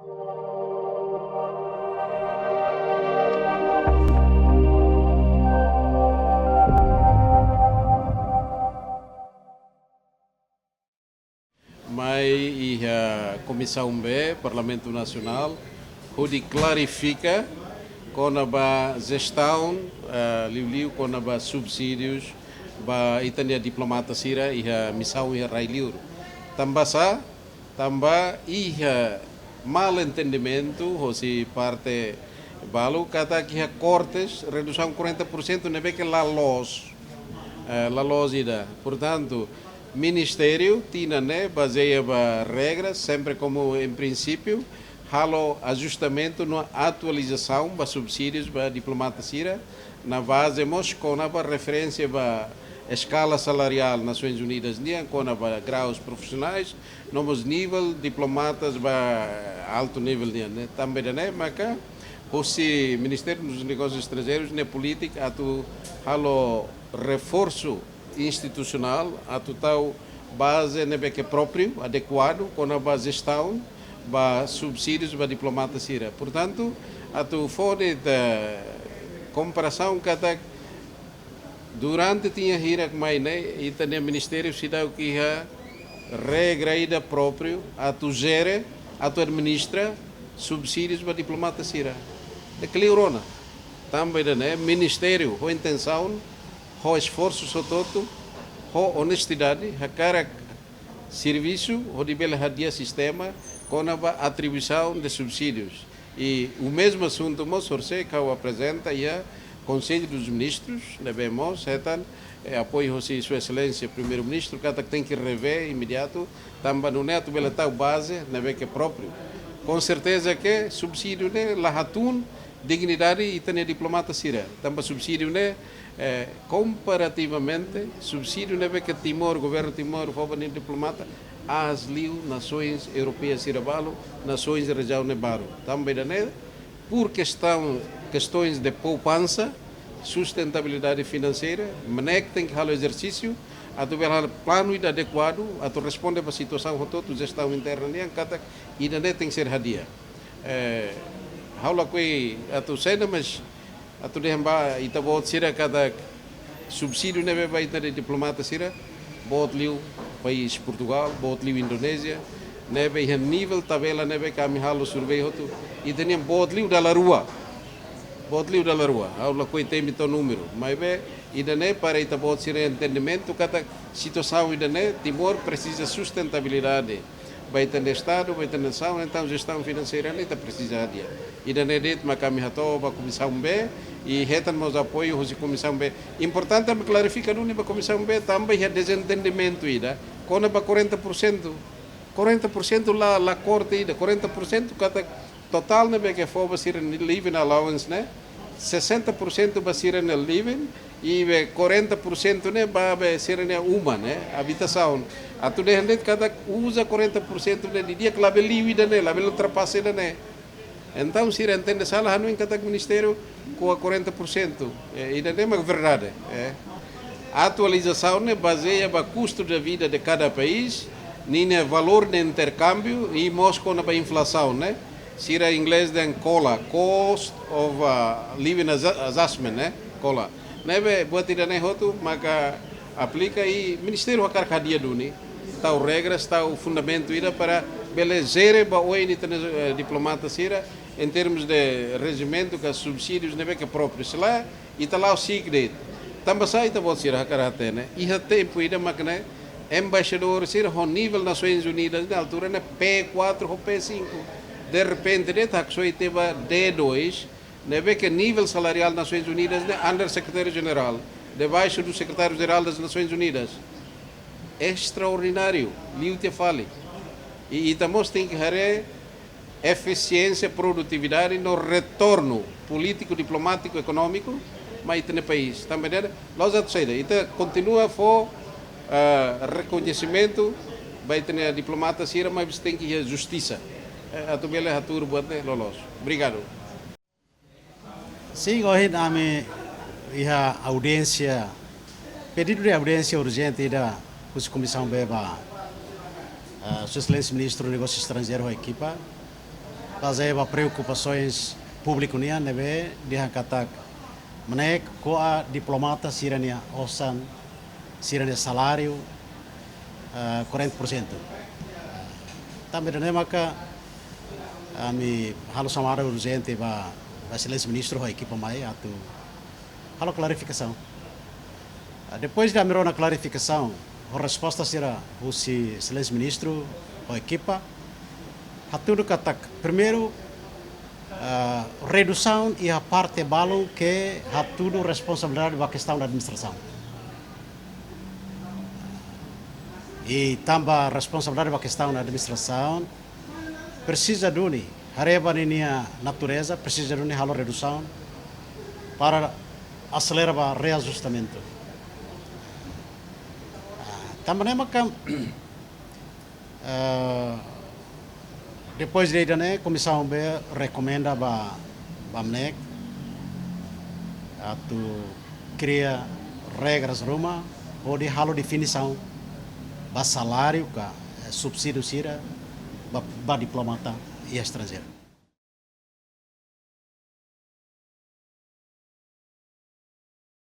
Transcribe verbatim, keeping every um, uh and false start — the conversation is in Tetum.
Mai iha Komisaun B, Parlamentu Nasionál, hodi klarifika kona-ba jestaun, eh, liuliu kona-ba subsídius ba ita-nia diplomata sira iha misaun iha rai-liur. Tanba sá, tanba iha mal entendimentu hosi parte balu katak iha kortes, redusaun quarenta por cento ne'ebé ke la loos, eh, la loos ida. Portantu, ministériu tinan ne'e bazeia ba regras, sempre komu em princípio, halo ajustamentu no atualizasaun ba subsídius ba diplomata sira, na baze mós kona-ba referénsia ba eskala salariál Nasoins Unidas nian, kona-ba graus profisionais, no mós nivel diplomatas ba altu nivel nian, ne'e. Tanba ida-ne'e maka hosi Ministériu dos Negósius Estranjeirus ne'e polítika atu halo reforsu institusionál, atu tau baze ne'ebé ke própriu, adekuadu, kona-ba jestaun ba subsídius ba diplomata sira. Portantu, atu fó de'it komparasaun katak durante tinan hirak mai ne'e, ita-nia ministériu seidauk iha regra ida própriu atu jere, atu administra subsídius ba diplomata sira. Ne'e kleur ona. Tanba ida-ne'e, ministériu ho intensaun, ho esforsu hotu-hotu, ho onestidade, hakarak servisu hodi bele hadi'a sistema kona-ba atribuisaun de subsídius. I o mesmu asuntu mós horisehik ha'u aprezenta iha Konsellu dos Ministrus, ne'ebé mós hetan, eh, apoiu hosi Sua Exelénsia Primeiru-Ministru, katak tenke revee imediatu, tanba nune'e atu bele tau baze ne'ebé ke própriu. Com certeza ke subsídiu ne'e la hatún dignidade ita-nia diplomata sira. Tanba subsídiu ne'e, eh, komparativamente, subsídiu ne'ebé ke Timor, governu Timor fó ba nia diplomata, aas liu nasoins europeia sira balu, nasoins rejiaun ne'e balu. Tanba ida-ne'e, por kestaun, kestaun de poupansa, sustentabilidade finanseira, MNEK tenke halo ezersísiu atu bele halo planu ida adekuadu atu responde ba situasaun hotu-hotu jestaun interna nian, katak ida-ne'e tenke ser hadi'a. Eh, ha'u lakohi atu sena, mas atu dehan ba ita-boot sira katak subsídiu ne'ebé ba ita-nia diplomata sira, boot liu país Portugal, boot liu Indonézia, ne'ebé iha nivel tabela ne'ebé ke ami halo survei hotu, ita-nian boot liu dala rua. Boot liu dala rua. Ha'u lakohi temi to'o númeru. Maibé, ida-ne'e para ita-boot sira entendimentu katak situasaun ida-ne'e, Timor presiza sustentabilidade ba ita-nia Estadu, ba ita-nia nasaun, entaun jestaun finanseira ne'e ita presiza hadi'a. Ida-ne'e de'it maka ami hato'o ba Komisaun B, i hetan mós apoiu hosi Komisaun B. Importante ami klarifika duni ba Komisaun B, tanba iha dezentendimentu ida kona-ba quarenta por cento. Quarenta por cento la, la korte ida, quarenta por cento katak totál ne'ebé ke fó ba sira-nia living allowance ne'e, sessenta por cento ba sira-nia living, i be quarenta por cento ne'e ba be sira-nia uma ne'e, abitasaun. Atu dehan de'it katak uza quarenta por cento ne'e didi'ak labele liu ida-ne'e, labele ultrapasa ida-ne'e. Entaun, sira entende sala, hanoin katak ministériu ko'a quarenta por cento. Eh, ida-ne'e mak verdade, eh. Atualizasaun ne'e bazeia ba custo de vida de cada país, ninia valór de interkámbiu i mós kona-ba inflasaun, ne'e. Sira inglés dehan COLA, Cost of, uh, Living Adju-, Adjustment, ne'e, COLA. Ne'ebé buat ida-ne'e hotu maka aplika i ministériu hakarak hadi'a duni, tau regras, tau fundamentu ida para bele jere ba oin ita-nia, eh, diplomata sira, em termos de rejimentu ka subsídius ne'ebé ke própriu. Se lae, ita la'o si'ik de'it. Tanba sá ita-boot sira hakarak hatene, iha tempu ida mak ne'e embaixadór sira ho nivel Nasoins Unidas ne'e altura ne'e P quatro ho P cinco. De repente de'it haksoit ba D dois, ne'ebé ke nivel salariál Nasoins Unidas ne'e under Secretário-Geral, debaixo do Secretário-Geral das Nações Unidas. Estraordináriu, liu tiha fali. I ita mós tenke haree efisiénsia, produtividade no retornu polítiku, diplomátiku, ekonómiku mai ita-nia país. Tanba ne'e, la'ós atu saida, ita kontinua fó, eh, rekoñesimentu ba ita-nia diplomata sira, mas tenke iha justisa, eh, atu bele hatuur buat ne'e loloos. Obrigadu. Sin, ohin ami iha audiénsia, pedidu de audiénsia urjente ida husi Komisaun B ba, ah, Sua Exelénsia Ministru Negósius Estranjeirus ho ekipa. Bazeia ba preokupasoens públiku nian ne'ebé dehan katak MNEK ko'a diplomata sira-nia osan, sira-nia saláriu, ah, quarenta por cento. Tanba ida-ne'e maka ami halo xamada urjente ba, ba Exelénsia Ministru ho ekipa mai atu halo klarifikasaun. Ah, depois de ami rona klarifikasaun, ho resposta sira husi Exelénsia Ministru ho ekipa, hatudu katak, primeiru, ah, redusaun iha parte balun ke hatudu responsabilidade ba kestaun administrasaun. I tanba responsabilidade ba kestaun administrasaun, presiza duni, haree ba ninia natureza, presiza duni halo redusaun para aselera ba reajustamentu. Ah, tanba ne'e maka, eh, depois de ida-ne'e, Komisaun B rekomenda ba, ba MNEK atu kria regras ruma hodi halo definisaun ba saláriu ka, eh, subsídiu sira ba, ba diplomata iha estranjeiru.